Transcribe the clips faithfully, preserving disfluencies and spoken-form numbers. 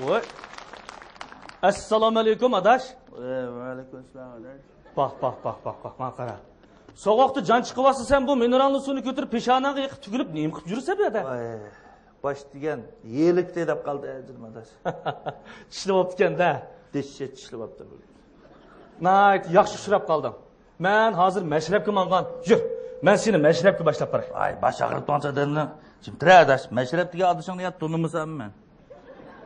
ۋوي. ئەسسالامۇئەلەيكۇم، ئاداش. ۋەئەلەيكۇم ئەسسالام، ئاداش. باق، باق، باق، باق، باق، ماڭا قارا. سوغۇقتا جان چىقىۋاتسا سەن بۇ مىنېرالنى سۇنى كۆتۈرۈپ پېشانەڭگە ئېقىپ تۈگۈلۈپ نېمە قىلىپ يۈرىسەن بۇ يەردە؟ ۋاي، باش دېگەن يېلىكتى دەپ قالدى، ئەجرىم ئاداش. چىشلىۋاپتىكەن-دە. دەھشەت چىشلىۋاپتۇ. ناھايىتى ياخشى ئۇچراپ قالدىڭ. مەن ھازىر مەشرەپكە ماڭغان. يۈر، مەن سېنى مەشرەپكە باشلاپ باراي. ئاي، باش ئاغرىتماڭچە ئادەمنى. جىم تۇرە ئاداش، مەشرەپ دېگەن ئادىشىڭنى يا تونۇمىسەن مەن.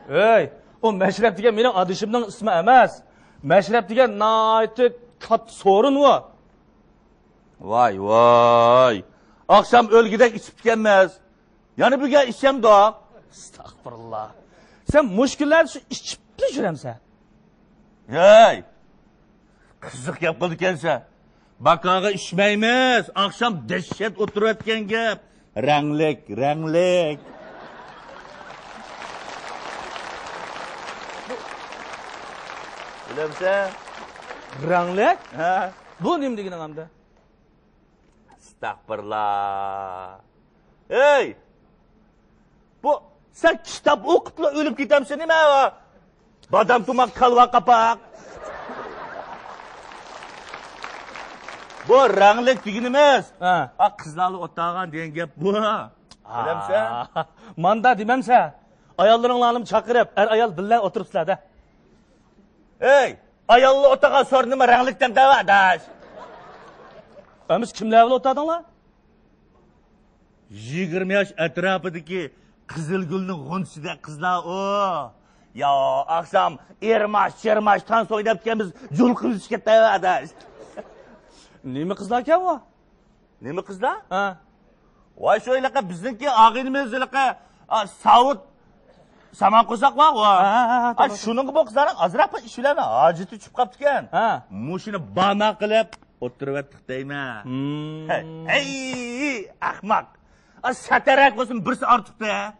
ئەي، ئۇ مەشرەپ دېگەن مېنىڭ ئادىشىمنىڭ ئىسمى ئەمەس. مەشرەپ دېگەن ناھايىتى كاتتا سورۇن ئۇ. ۋاي، ۋاي. ئاخشام ئۆلگۈدەك ئىچىپتىكەنمىز. يەنە بۈگۈن ئىچەمدۇق. ئەستەغپۇرۇللا. سەن مۇشۇ كۈنلەردە شۇ ئىچىپلا يۈرەمسەن؟ ھەي! قىزىق گەپ قىلىدىكەنسەن. باكاغا ئىچمەيمىز. ئاخشام دەھشەت ئولتۇرۇۋەتكەن گەپ. رەڭلىك، رەڭلىك. بىلەمسەن؟ رەڭلىك؟ ھە. بۇ نېمە دېگىنىڭ ئەمدى؟ ئەستەغپۇرۇللا. ھەي! بۇ، سەن كىتاب ئوقۇپلا ئۆلۈپ كېتەمسەن نېمە؟ بادام تۇماق، كالۋا قاپاق. بۇ رەڭلىك دېگىنىمىز. ھە. ئا، قىزلارلا ئولتۇرغان دېگەن گەپ بۇ. بىلەمسەن؟ ئا، ماندا دېمەمسە. ئاياللىرىڭلارنىمۇ چاقىرىپ، ئەر-ئايال بىللە ئولتۇرۇپسىلەر-دە. ھەي! ئاياللار ئولتۇرغان سورۇننىمۇ رەڭلىك دەمدە ئاداش. ئەمىسە كىملەر بىلەن ئولتۇردۇڭلار؟ يىگىرمە ياش ئەتراپىدىكى قىزىلگۈلنىڭ غۇنچىسىدەك قىزلار ئۇ. يا، ئاخشام ئېرماش، چېرماش تانس ئويناپتىكەنمىز، جۇلقىپ ئۆتۈشكە تەۋە ئاداش. نېمە قىزلاركەن ئۇ؟ نېمە قىزلار؟ ھە. ۋاي، شۇ ھېلىقى بىزنىڭكى ئاغىنىمىز ھېلىقى، ئا، ساۋۇت سامان قورساق بار، ۋا. ھە، ھە، ھە، ھە، ئا، توغرا. شۇنىڭغا بۇ قىزلارنىڭ ئازراق بىر ئىش بىلەن ھاجىتى چۈشۈپ قاپتىكەن. ھە. مۇشۇنى بانا قىلىپ ئولتۇرۇۋەتتۇق دەيمەن. ھىم. ھەي، ئەخمەق. ئا، سەتەرەك بولسۇن، بىرسى ئارتۇقتى.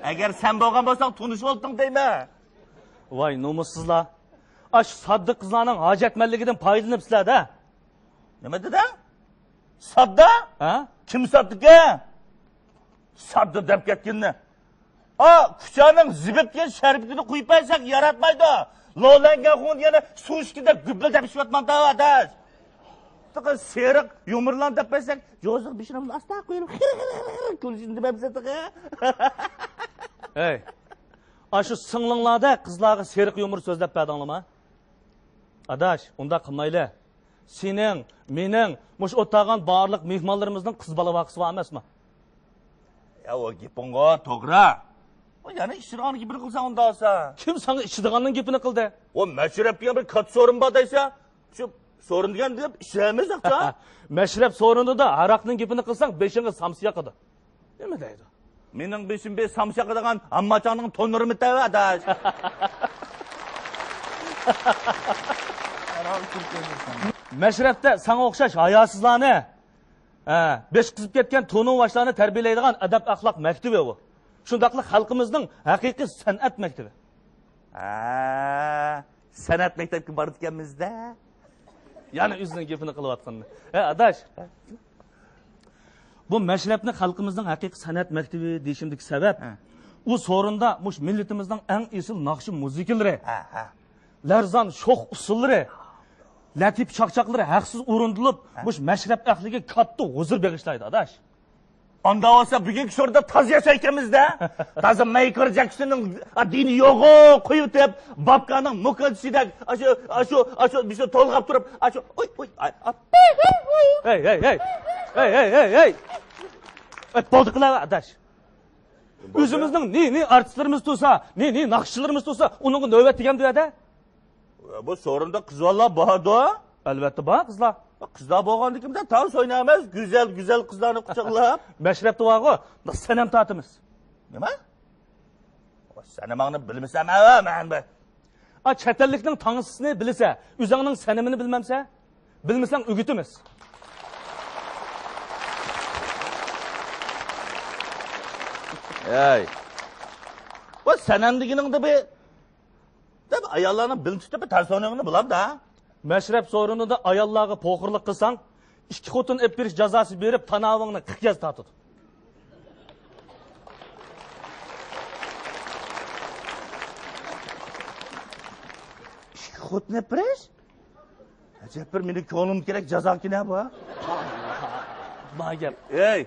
ئەگەر سەن بولغان بولساڭ تونۇشۇۋالاتتىڭ دەيمەن. ۋاي، نومۇسسىزلار. ئاشۇ ساددا قىزلارنىڭ ھاجەتمەنلىكىدىن پايدىلىنىپسىلەر-دە. نېمە دېدىڭ؟ ساددا؟ ھە؟ كىم ساددىكەن؟ ساددا دەپ كەتكىنىنى. ئا، كۇچانىڭ زىبىپ دېگەن شەربىتىنى قۇيۇپ بەرسەك ياراتمايدۇ. لولەنگەنخۇڭ دېگەننى سۇشكىدەك گۈپۈلدەپ ئىچىۋاتمامدا ئاداش. تېخى سېرىق يۇمۇرلارنى دەپ بەرسەك، جوزىغا بېشىنى ئاستا قويۇپ، خىر، خىر، خىر، خىر كۈلۈشىنى دېمەمسەن تېخى. ھەي، ئاشۇ سىڭلىڭلاردەك قىزلارغا سېرىق يۇمۇر سۆزلەپ بەردىڭلارمۇ؟ ئاداش، ئۇنداق قىلمايلى. سېنىڭ، مېنىڭ، مۇشۇ ئولتۇرغان بارلىق مېھمانلىرىمىزنىڭ قىز بالا ۋاقىسى بار ئەمەسمۇ؟ يا، ئۇ گېپىڭغۇ توغرا. ئۇ يەنە ئىچىدىغان گېپىنى قىلساڭ ئۇنداق بولسا. كىم ساڭا ئىچىدىغاننىڭ گېپىنى قىلدى؟ ئۇ مەشرەپ دېگەن بىر كاتتا سورۇن بار دەيسە، شۇ سورۇن دېگەن دەپ ئىچىمىز ئاقچا. مەشرەپ سورۇنىدا ھاراقنىڭ گېپىنى قىلساڭ بېشىڭغا سامسا ياقىدۇ. نېمە دەيدۇ؟ مېنىڭ بېشىم بىر سامسا ياقىدىغان ئامماچاڭنىڭ تونۇرىمۇ تەۋە ئاداش. مەشرەپتە ساڭا ئوخشاش ھاياسىزلارنى، ھە، بېشى قىزىپ كەتكەن تونۇۋاشلارنى تەربىيەلەيدىغان ئەدەپ-ئەخلاق مەكتىۋى بۇ. شۇنداقلا خەلقىمىزنىڭ ھەقىقىي سەنئەت مەكتىۋى. ھە، سەنئەت مەكتەپكە بارىدىكەنمىز-دە. يەنە ئۆزىنىڭ گېپىنى قىلىۋاتقىنىنى. ھە، ئاداش. بۇ مەشرەپنى خەلقىمىزنىڭ ھەقىقىي سەنئەت مەكتىۋى دېيىشىمدىكى سەۋەب، ھە، ئۇ سورۇندا مۇشۇ مىللىتىمىزنىڭ ئەڭ ئېسىل ناخشا مۇزىكىلىرى، ھە، ھە، لەرزان شوخ ئۇسسۇللىرى، لەتىپە چاقچاقلىرى ھەقسىز ئورۇندىلىپ، ھە، مۇشۇ مەشرەپ ئەھلىگە كاتتا ھۇزۇر بېغىشلايدۇ، ئاداش. ئاندا بولسا بۈگۈنكى سورۇندا تازا ياشايكەنمىز-دە. تازا مايكل جەكسوننىڭ، ئا، دېنى يوغۇ قويۇۋېتىپ، بابكانىڭ مۇكاچىسىدەك، ئاشۇ، ئاشۇ، ئاشۇ، بىشۇ تولغاپ تۇرۇپ، ئاشۇ، ئۇي، ئۇي، ئاي، ئاي. ھەي، ھەي، ھەي. ھەي، ھەي، ھەي، ھەي. ئەي، بولدى قىلاۋەر، ئاداش. بولدى. ئۆزىمىزنىڭ نى، نى ئارتىسلىرىمىز تۇرسا، نى، نى ناخشىچىلىرىمىز تۇرسا، ئۇنىڭغا نۆۋەت دېگەندۇ ھەدە. بۇ سورۇندا قىز بالىلار باردۇ. ئەلۋەتتە بار قىزلار. قىزلار بولغاندىكىن بىزدە تانس ئوينايمىز، گۈزەل، گۈزەل قىزلارنى قۇچاقلاپ. مەشرەپتە بارغۇ، سەنەم تارتىمىز. نېمە؟ سەنەمىڭنى بىلمىسەم ھەۋە مەن بىر. ئا، چەت ئەللىكنىڭ تانسىسىنى بىلىسە، ئۆزۈڭنىڭ سەنىمىنى بىلمەمسە؟ بىلمىسەڭ ئۆگىتىمىز. ھەي. بۇ سەنەم دېگىنىڭدە بىر دەپ، ئاياللارنىڭ بىلىنى تۇتۇپ، تەرسونىڭنى بۇلامدا. مەشرەپ سورۇنىدا ئاياللارغا پوخۇرلۇق قىلساڭ، ئىككى خوتۇن ئېلىپ بېرىش جازاسى بېرىپ، تاناۋىڭنى قىرىق گەز تارتىدۇ. خوتۇن ئېلىپ بېرىش؟ ئەجەب بىر مېنىڭ كۆڭلۈم كېرەك جازاكىنە بۇ. ما گەپ. ئەي،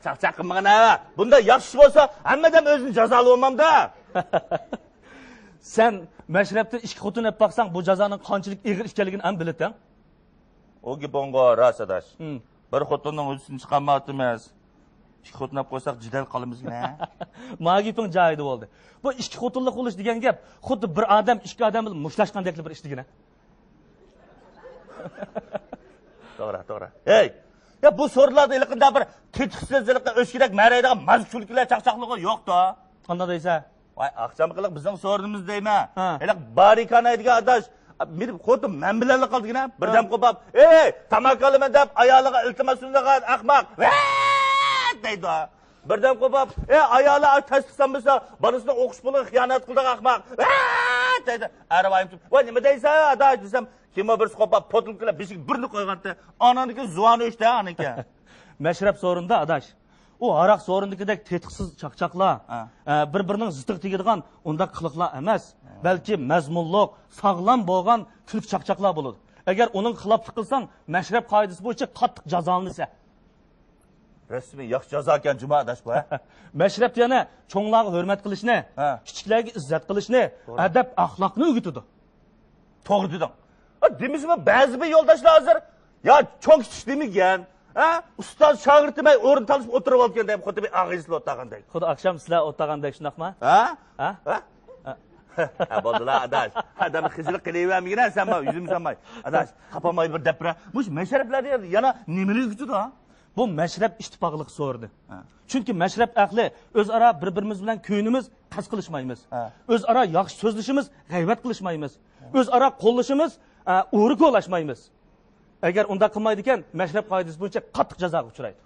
چاقچاق قىلمىغىن ھە. بۇنداق ياخشى ئىش بولسا، ھەممە ئادەم ئۆزىنى جازالىۋالمامدا. سەن مەشرەپتىن ئىككى خوتۇن ئېلىپ باقساڭ، بۇ جازانىڭ قانچىلىك ئېغىر ئىكەنلىكىنى ھەم بىلىتەڭ. ئۇ گېپىڭغۇ راست، ئاداش. ھىم. بىر خوتۇننىڭ ھۆددىسىنى چىقارمايۋاتىمىز. ئىككى خوتۇن ئېلىپ قويساق، جېدەل قالىمىزغىنە. ما گېپىڭ جايىدا بولدى. بۇ ئىككى خوتۇنلۇق بولۇش دېگەن گەپ، خۇددى بىر ئادەم ئىككى ئادەم بىلەن مۇشتلاشقاندەكلا بىر ئىش دېگىنە. توغرا، توغرا. ھەي! يا، بۇ سورۇنلاردا ھېلىقىنداق بىر تېتىقسىز، ھېلىقى ئۆچكىدەك مەرەيدىغان ماز كۈلكىلەر، چاقچاقلىقى يوقتا. قانداق دەيسەن؟ ۋاي، ئاخشامقىلىق بىزنىڭ سورۇنىمىز دەيمەن. ھە. ھېلىقى بارىكانا دېگەن ئاداش، مېنى خوتۇن مەن بىلەنلا قالدىغىنە. بىردەم ھە. قوپاپ، «ئەي، تاماكا ئالىمەن» دەپ، ئايالىغا ئىلتىماس سۇنىدىغان ئەخمەق. «ۋە!» دەيدۇ. بىردەم قوپاپ، «ئەي، ئايالى تەستىق سانمىسا، بالىسىنىڭ ئوقۇش پۇلىغا خىيانەت قىلىدىغان ئەخمەق.» «ۋە!» دەيدۇ. ئەرۋايىم، «ۋاي، نېمە دەيسەن، ئاداش؟» دېسەم، كىممۇ بىرسى قوپاپ، پوتۇلكىلار بېشىگە بىرنى قويغانتى. ئانىڭدىكى زۇۋان ئۆچتى، ئانىڭكى. مەشرەپ سورۇندا، ئاداش. ئۇ ھاراق سورۇندىكىدەك تېتىقسىز چاقچاقلار، ھە. ئە، بىر-بىرىنىڭ زىتىغا تېگىدىغان ئۇنداق قىلىقلار ئەمەس، ھە. بەلكى مەزمۇنلۇق، ساغلام بولغان كۈلكە چاقچاقلار بولىدۇ. ئەگەر ئۇنىڭغا خىلاپلىق قىلساڭ، مەشرەپ قائىدىسى بويىچە قاتتىق جازالىنىسەن. رەسمىي ياخشى جازاكەن جۇما ئاداش بۇ، ھە؟ مەشرەپتە يەنە چوڭلارغا ھۆرمەت قىلىشنى، ھە. كىچىكلەرگە ئىززەت قىلىشنى، توغرا. ئەدەپ-ئەخلاقنى ئۆگىتىدۇ. توغرا دېدىڭ. ئا، دېمىسىمۇ بەزى بىر يولداشلار ھازىر، يا، چوڭ-كىچىك دېمىگەن، ھە؟ ئۇستاز-شاگىرت دېمەي ئورۇن تالىشىپ ئولتۇرۇۋالغان دەپ، خۇددى بىر ئاغىنىسىلا ئولتۇرغاندەك. خۇددى ئاخشام سىلەر ئولتۇرغاندەك، شۇنداقما؟ ھە؟ ھە؟ ھە؟ ھە، بولدىلا، ئاداش. ئادەم خىجىل قىلىۋەرمىگىن، سەن ما، يۈزۈم سانماي. ئاداش، خاپا بولماي بىر دەپ بېرە. مۇشۇ مەشرەپلەردە يەنە نېمىلەر ئۆگىتىدۇ؟ بۇ مەشرەپ ئىتتىپاقلىق سورۇنى. ھە. چۈنكى مەشرەپ ئەھلى ئۆزئارا بىر-بىرىمىز بىلەن كۆيۈنىمىز، قەست قىلىشمايمىز. ھە. ئۆزئارا ياخشى سۆزلىشىمىز، غەيۋەت قىلىشمايمىز. ھە. ئۆزئارا قوللىشىمىز، ئە، ئورا كولاشمايمىز. ئەگەر ئۇنداق قىلمايدىكەن، مەشرەپ قائىدىسى بويىچە قاتتىق جازاغا ئۇچرايدۇ.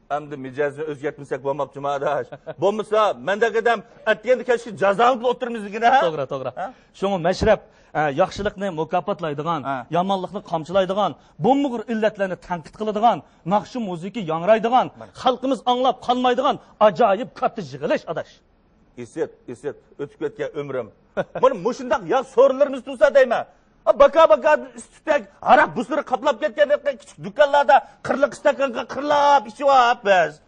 ئەمدى مىجەزنى ئۆزگەرتمىسەك بولماپتۇ، جۇما ئاداش. بولمىسا، مەندەك ئادەم ئەتىگەندە كەچكە جازا ئالىدىلا ئولتۇرىمىز دېگىنە، ھە؟ توغرا، توغرا. ھە؟ شۇڭا مەشرەپ، ئە، ياخشىلىقنى مۇكاپاتلايدىغان، ھە. يامانلىقنى قامچىلايدىغان، بومبىغۇر ئىللەتلەرنى تەنقىد قىلىدىغان، ناخشا مۇزىكا ياڭرايدىغان، مانا. خەلقىمىز ئاڭلاپ قالمايدىغان ئاجايىپ كاتتا يىغىلىش، ئاداش. ئىسىت، ئىسىت، ئۆتۈپ كەتكەن ئۆمرۈم. مانا مۇشۇنداق ياخشى سورۇنلىرىمىز تۇرسا دەيمەن. باكا-باكادىن ئۈستۈكتەك ھاراق بۇسلىرى قاپلاپ كەتكەندەك كىچىك دۇكانلاردا قىرلىق ئىستاكانغا قىرلاپ ئىچىۋاپ بىز.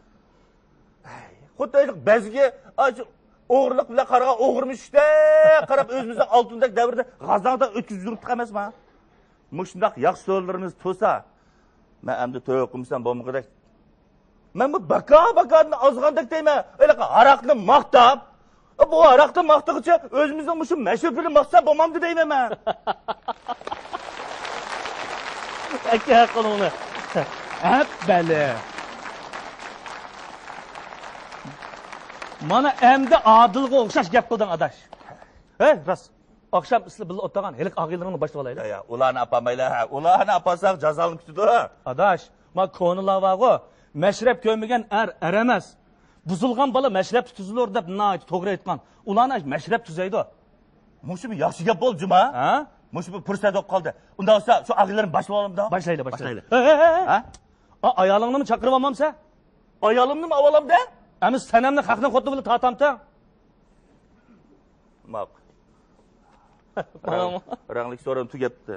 خۇددى بەزگە ئاشۇ ئوغرىلىق بىلەن قارىغان ئوغرى مۈشۈكتەك قاراپ ئۆزىمىزنىڭ ئالتۇندەك دەۋرىنى غازاڭدا ئۆتكۈزۈپ يۈرۈپتۇق ئەمەسما؟ مۇشۇنداق ياخشى سورۇنلىرىمىز تۇرسا، مەن ئەمدى توي قىلمىسام بولمىغۇدەك. مەن بۇ باكا-باكادىن ئازغاندەك دەيمەن. ھېلىقى ھاراقنى ماختاپ، بۇ ھاراقنى ماختىغۇچە ئۆزىمىزنىڭ مۇشۇ مەشرىپىنى ماختىسا بولمامدۇ دەيمەن مەن. ئەكە قولۇڭنى. ھەپبەلى. مانا ئەمدى ئادىلغا ئوخشاش گەپ قىلدىڭ، ئاداش. ھەي، راست. ئاخشام سىلەر بىللە ئولتۇرغان ھېلىقى ئاغىنىلىرىڭنى باشلىۋالايلى. يا، يا، ئۇلارنى ئاپارمايلى، ھە. ئۇلارنى ئاپارساق جازالىنىپ كېتىدۇ. ئاداش، ما كونىلار بارغۇ، مەشرەپ كۆرمىگەن ئەر ئەر ئەمەس. بۇزۇلغان بالا مەشرەپتە تۈزۈلۈر دەپ ناھايىتى توغرا ئېيتقان. ئۇلارنى مەشرەپ تۈزەيدۇ. مۇشۇمۇ ياخشى گەپ بولدى جۇما. ھە؟ مۇشۇ بىر پۇرسەت بولۇپ قالدى. ئۇنداق بولسا شۇ ئاغىنىلىرىنى باشلاۋالامدا؟ باشلايلى، باشلايلى. باشلايلى. ھە، ھە، ھە، ھە. ھە؟ ئا، ئايالىڭنىمۇ چاقىرىۋالمامسەن؟ ئايالىمنىمۇ ئاۋالامدا؟ ئەمىسە سەنەمنى خەقنىڭ خوتۇنى بىلەن تارتامتىڭ؟ ماق. ماڭىمۇ؟ رەڭ-، رەڭلىك سورۇن تۈگەپتۇ.